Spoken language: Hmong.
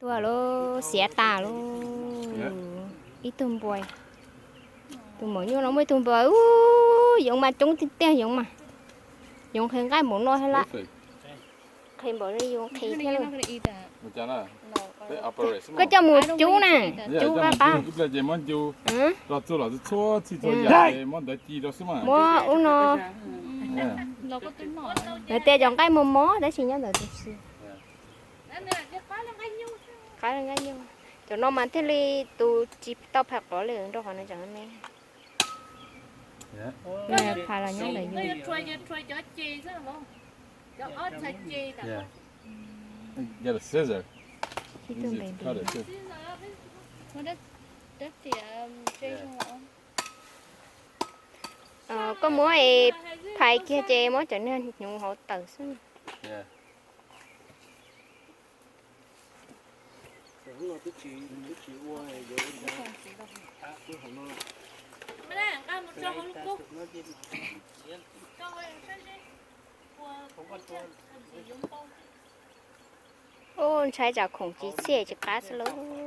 Tuaj lauj, xiav tas lauj. Ib tug npua. Tus maum nyuj no muaj ib tug npua. Yoov mas coob tiag tiag yoov mas. Yoov qhia nqaij npaum no thiab lawm. Qhia npaum li yoov qhia thiab lawm. Koj coj mus cub na, cub qab qab. Muab ub no, lawv tias cov nqaij mos mos tab sis nyob ntawd tus si. Qab nqaij nyuj. Cov no mas thiaj li tus tsis tau phais qov li nrog qhov no cov me. Phais los nyob ntawm yus. Koj muab es phais kiag ces muab cov niag hnyuv hauv tawm xwb. Ub, ntshai tsam khoom tsis txhiaj tsis qab xwb lauj.